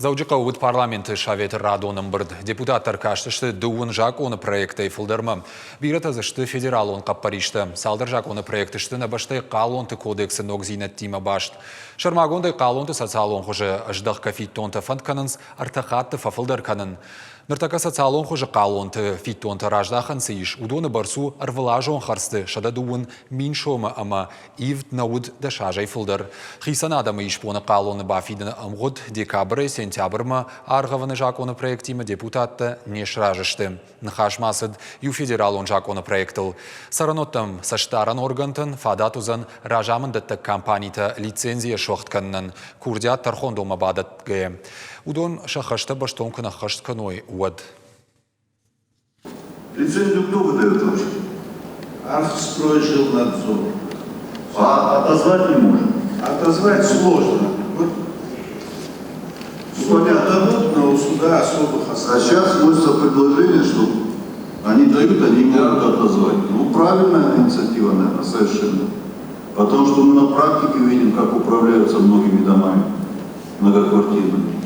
Дзӕуджыхъӕуы уыд Парламенты Советы радон ӕмбырд. Депутаттӕ ӕркастысты дыууын закъоны проектӕй фылдӕрмӕ. Бирӕтӕ дзы сты федералон хъӕппӕристӕ. Цалдӕр закъоны проекты сты нӕ бӕстӕйы хъалонты кодексы ногдзинӕдтимӕ баст. Сӕрмагондӕй хъалонты социалон хуызы здӕхгӕ фиддонтӕ фӕнд кӕнынц ӕртӕ хатты фӕфылдӕр кӕнын. Ныртӕккӕ социалон хуызы хъалонты фиддонтӕ раздахӕн цы ис, уыдоны бӕрц у ӕрвылазон хӕрдзты 120 000 сомы ӕмӕ ивд нӕ уыд дӕс азӕй фылдӕр. Хицӕн адӕмы исбоны хъалоны бафидыны ӕмгъуыд декабрӕй сентябрмӕ аргъӕвыны закъоны проектимӕ депутаттӕ не сразы сты. Ныхас ма цыд иу федералон закъоны проектыл. Цӕрӕнуӕттӕм цӕстдарӕн органтӕн фадат уыдзӕн разамынддӕттӕг компанитӕ лицензийӕ суӕгъд кӕнынӕн курдиат тӕрхондонмӕ бадӕтгӕйӕ. Уыдон сӕ хӕстӕ бӕстон куы нӕ ххӕст кӕной, уӕд. Лицензию кто выдает вообще? Архстройжилнадзор. А отозвать не может? Отозвать сложно. Вот Ну, понятно. Дадут, но у суда особых А оснований. сейчас вносится предложение, что они дают, они могут отозвать. Ну, правильная инициатива, наверное, совершенно. Потому что мы на практике видим, как управляются многими домами многоквартирными.